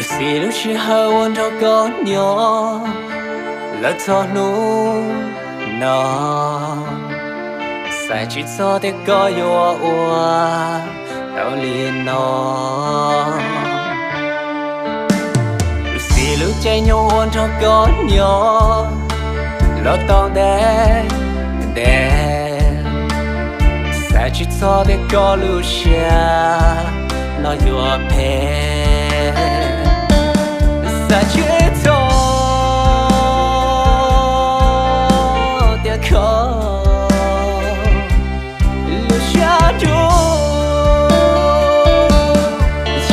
Lub xim lub sij hawm uas nrog koj nyob los txog hnub no, xav tsis txog tias koj yuav ua tau li no. Lub xim lub caij nyoog uas nrog koj nyob los tau ntev ntev, xav tsis txog tias koj lub siab no yuav phem. Xav tsis txog tias koj lub siab dub,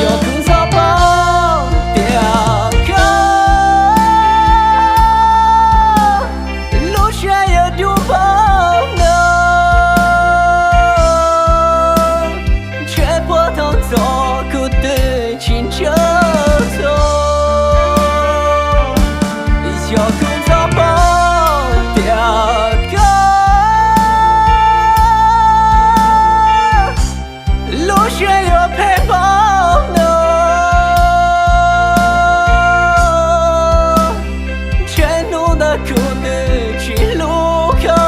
yog kuv txhob paub tias koj lub siab yuav dub npaum no, ntshe puag thaum ntxov kuv twb tsis nco txog. Yog kuv txhob paub tias koj lub siab yuav phem npaum no, ntshe hnub ntawd kuv twb tsis hlub koj.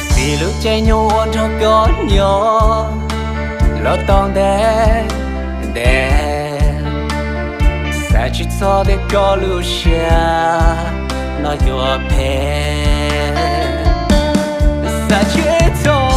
Lub xim lub caij nyoog uas nrog koj nyob los tau ntev ntev, xav tsis txog tias koj lub siab no yuav phem. Xav tsis txog